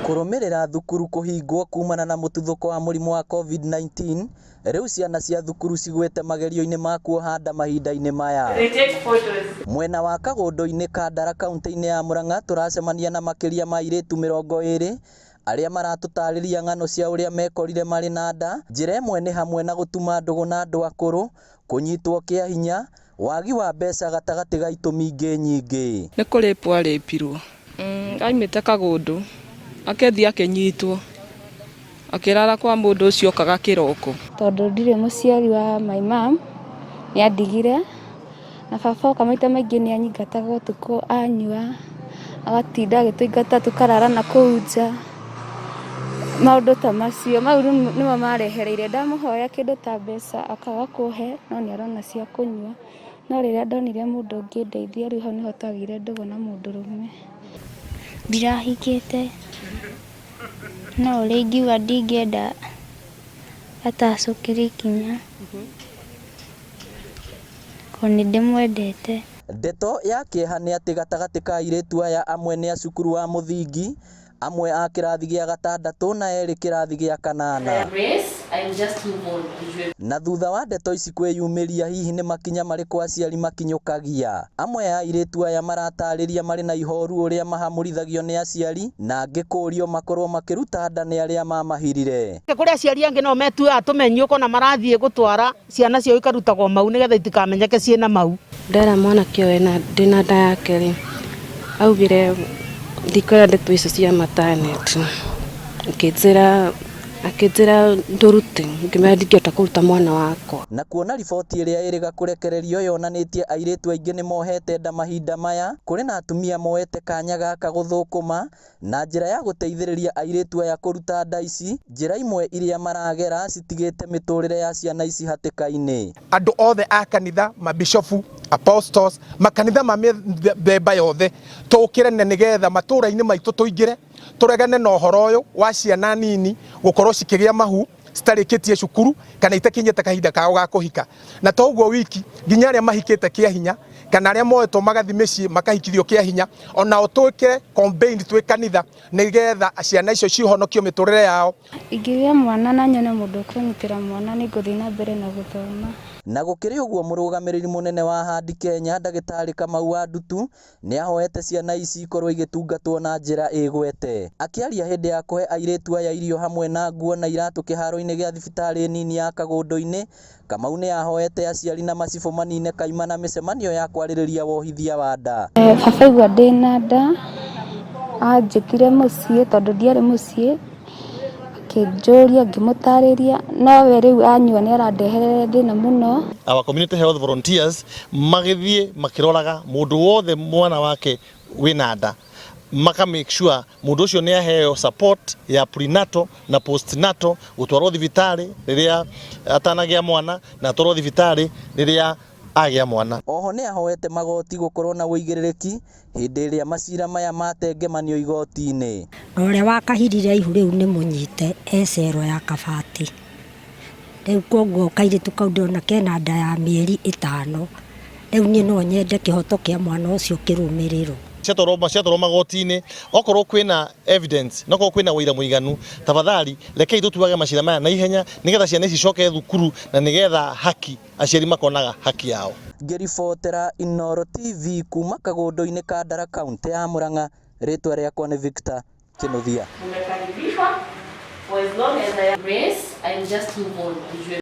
Kũrũmĩrĩra thukuru kũhingwo kumana na mũtuthũko wa mũrimũ wa Covid-19, rĩu ciana cia thukuru cigwĩte magerio-inĩ ma kuoha nda mahinda-inĩ maya. They take photos. Mwena wa Kagũndũ-inĩ Kandara kaunti-inĩ ya Murang'a tũracemania na makĩria ma airĩtu 20 arĩa maratũtarĩria ng'ano cia ũrĩa mekorire marĩ na nda. Njĩra ĩmwe nĩ hamwe na gũtuma ndũgũ na andũ akũrũ, kũnyitwo kĩa hinya, wagi wa mbeca gatagatĩ ga itũmi ingĩ nyingĩ. Nĩ kũrĩpwo arĩpirwo. Aimĩte Kagũndũ akĩthiĩ akĩnyitwo akĩrara kwa mũndũ ũcio okaga kĩroko. Tondũ ndirĩ mũciari wa my mom, nĩ andigire na baba oka maita maingĩ nĩ anyingataga ũtukũ anyua, agatinda agĩtũingata tũkarara na kũu nja, maũndũ ta macio. Mau nĩmo marehereire. Ndamũhoya kĩndũ ta mbeca akaga kũhe no nĩ arona cia kũnyua. No rĩrĩa ndonire mũndũ ũngĩndeithia, rĩu hau nĩho twagĩire ndũgũ na mũndũrũme. Ndirahikĩte, no ũrĩa ingiuga ndingĩenda atacũkĩre ikinya tondũ nĩ ndĩmwendete. Ndeto ya kĩeha nĩ atĩ gatagatĩ ka airĩtu aya amwe nĩ a cukuru wa mũthingi, amwe a kĩrathi gĩa gatandatũ na erĩ kĩrathi gĩa kanana. Grace, I'll just move on. Na thutha wa ndeto ici kwĩyumĩria, hihi nĩ makinya marĩkũ aciari makinyũkagia? Amwe a airĩtu aya maratarĩria marĩ na ihoru ũrĩa mahamũrithagio nĩ aciari, na angĩ kũũrio makorwo makĩruta nda nĩ arĩa mamahirire. Kũrĩ aciari angĩ nao metuaga tũmenyi, ũkona marathiĩ gũtwara ciana ciao ikarutagwo mau nĩgetha itikamenyeke ciĩna mau. Ndera mwanake ũyũ ena ndĩna nda yake rĩ, augire ndikwenda ndeto icio cia maternity, akĩnjĩra ndũrute, ngĩmwĩra ndingĩhota kũruta mwana wakwa. Na kuona riboti ĩrĩa ĩrĩga kũrekererio yonanĩtie airĩtu aingĩ nĩ mohete nda mahinda maya, kũrĩ na atumia moete kanya gaka gũthũkũma na njĩra ya gũteithĩrĩria airĩtu aya kũruta nda ici, njĩra imwe iria maragera citigĩte mĩtũrĩre ya ciana ici hatĩka-inĩ. Andũ othe a kanitha, mabishofu, apostles, makanitha ma mĩthemba yothe, tũkĩrane nĩgetha matũũra-inĩ maitũ tũingĩre tũregane na ũhoro ũyũ wa ciana nini gũkorwo cikĩgĩa mahu citarĩkĩtie cukuru kana itakinyĩte kahinda kao ga kũhika. Na to ũguo wiki, nginya arĩa mahikĩte kĩa hinya kana arĩa moetwo magathi mĩciĩ makahikithio kĩa hinya, onao twĩke campaign twĩ kanitha nĩgetha ciana icio cihonokio mĩtũrĩre yao. Ingĩgĩa mwana na nyone mũndũ ũkũnyitĩra mwana, nĩ ngũthiĩ na mbere na gũthoma. Na gũkĩrĩ ũguo, mũrũgamĩrĩri mũnene wa Handi Kenya, ndagĩtarĩ Kamau wa Ndutu, nĩ ahoete ciana ici ikorwo igĩtungatwo na njĩra ĩgwete. Akĩaria hĩndĩ ya kũhe airĩtu aya irio hamwe na nguo na iratũ kĩharo-inĩ gĩa thibitarĩ nini ya Kagũndũ-inĩ, Kamau nĩ ahoete aciari na macibũ manine kaimana mĩcemanio ya kwarĩrĩria wohithia wa nda. Baba aigua ndĩna nda, anjĩtire mũciĩ tondũ ndiarĩ mũciĩ, akĩnjũria, ngĩmũtarĩria, nowe rĩu anyua nĩ arandeherera thĩna mũno. Our community health volunteers magĩthiĩ makĩroraga mũndũ wothe mwana wake wĩna nda, maka make sure mũndũ ũcio nĩ aheo support ya prenatal na postnatal, gũtwarwo thibitarĩ rĩrĩa atanagĩa mwana na atwarwo thibitarĩ rĩrĩa agĩa mwana. Oho nĩ ahoete magoti gũkorwo na ũigĩrĩrĩki hĩndĩ ĩrĩa macira maya matengemanio igoti-inĩ. Na ũrĩa wakahirire ihu rĩu nĩ mũnyite e cero ya Kabati. Rĩu koguo kairĩtu kau ndĩrona kena nda ya mĩeri 5. Rĩu niĩ no nyende kĩhoto kĩa mwana ũcio kĩrũmĩrĩrwo. Ciatwarwo magoti-inĩ, okorwo kwĩna evidence na okorwo kwĩna ũira mũiganu, tafadhali rekei tũtuage macira maya na ihenya nĩgetha ciana ici icoke thukuru na nĩgetha haki aciari makonaga haki yao. Ngĩribotera Inooro TV kuma Kagũndũ-inĩ Kandara, kaunti ya Murang'a, rĩtwa rĩakwa nĩ Victor Kinuthia. Mmekaribishwa for as long as I am Grace, I'll just move on. Ujue